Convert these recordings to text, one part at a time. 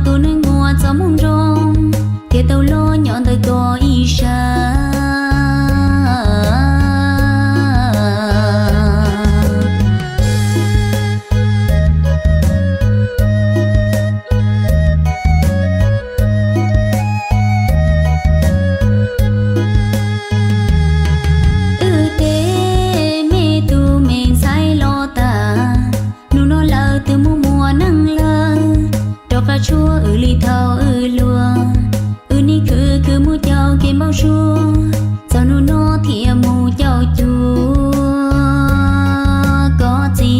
tus neeg muaj txoj moo zoo, thiaj tau los nyob ntawm koj ib sab. Wb tej me tub me ntxhais los tas, hnub no lawv twb mus muaj neej lawm, rov qab tshuav wb li thaum wb hluas. Wb nim khwv khwv mus caum kev npau suav, txog hnub no thiaj mus caum cuag koj txiv.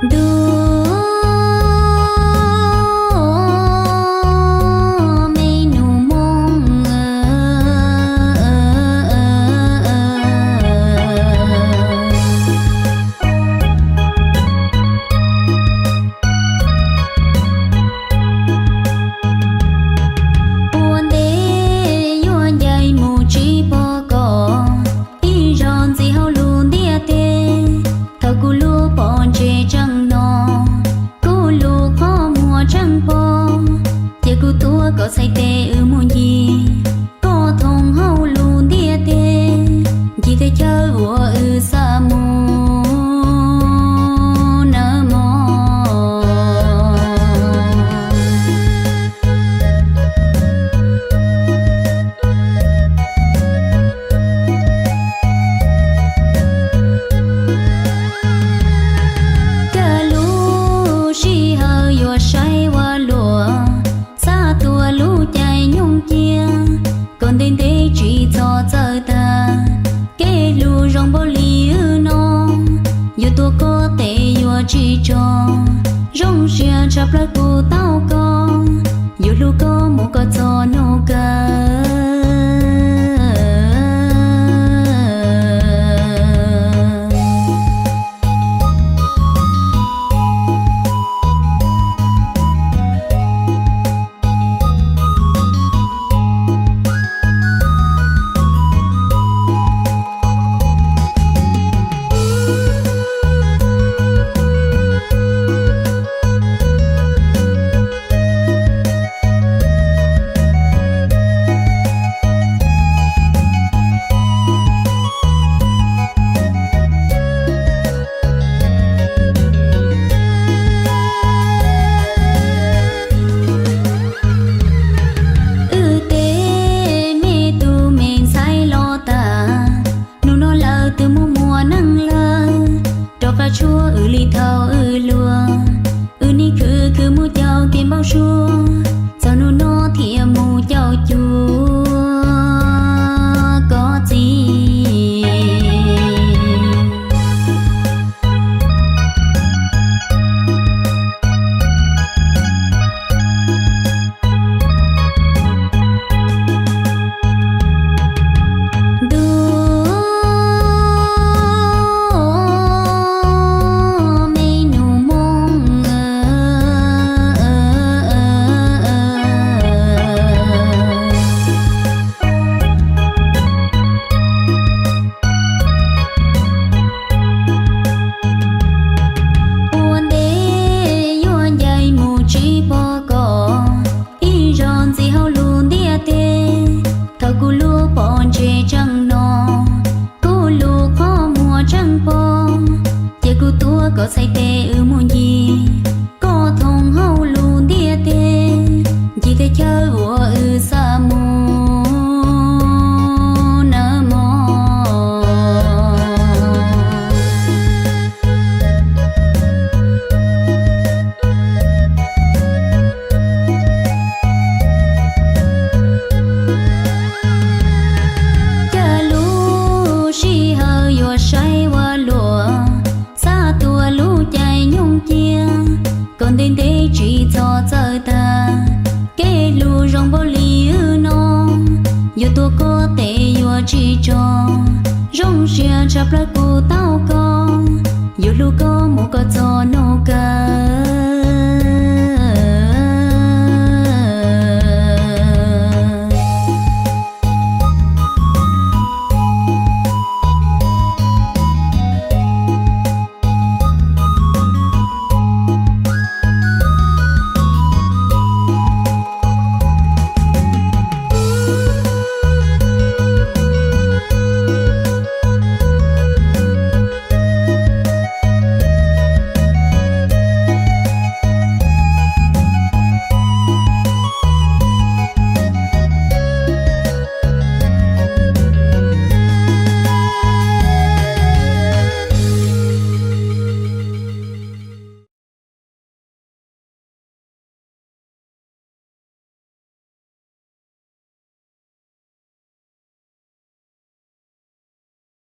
Ntuj, me nus Hmoob, ua ntej yuav ncaim mus tsis pom koj, ib zaug ntxiv hauv lub ntiaj teb. Thaum kuv lub pob ntseg tseem no, kuv lub qhov muag tseem pom, ces kuv tuav koj txhais tes wb mus ncig koj thooj hauv lub ntiaj teb, ncig teb chaws uas wb xav mus nawb mog. Cas lub sij hawm yuav saib ua luaj, xav tuav lub caij nyoog cia, koj ntev ntev tsis txhob txawm tag. Kev hlub zoo npaum li wb no, yuav tuav koj tes yuav tsis tso. Zoo siab tshaj plaws kuv tau koj, yuav hlub koj mus kom txog hnub kawg. Wb tej me tub me ntxhais los tas, hnub no lawv twb mus muaj neej lawm, rov qab tshuav wb li thaum wb hluas. Wb nim khwv khwv mus caum kev npau suav, txog hnub no thiaj mus caum cuag koj txiv. Ntuj, me nus Hmoob, ua ntej yuav ncaim mus tsis pom koj, ib zaug ntxiv hauv lub ntiaj teb. Thaum kuv lub pob ntseg tseem no, kuv lub qhov muag tseem pom, ces kuv tuav koj txhais tes wb mus ncig koj thooj hauv lub ntiaj teb, ncig teb chaws uas wb xav mus nawb mog. Cas lub sij hawm yuav saib ua luaj, xav tuav lub caij nyoog cia, koj ntev ntev tsis txhob txawm tag. Kev hlub zoo npaum li wb no, yuav tuav koj tes yuav tsis tso. Zoo siab tshaj plaws kuv tau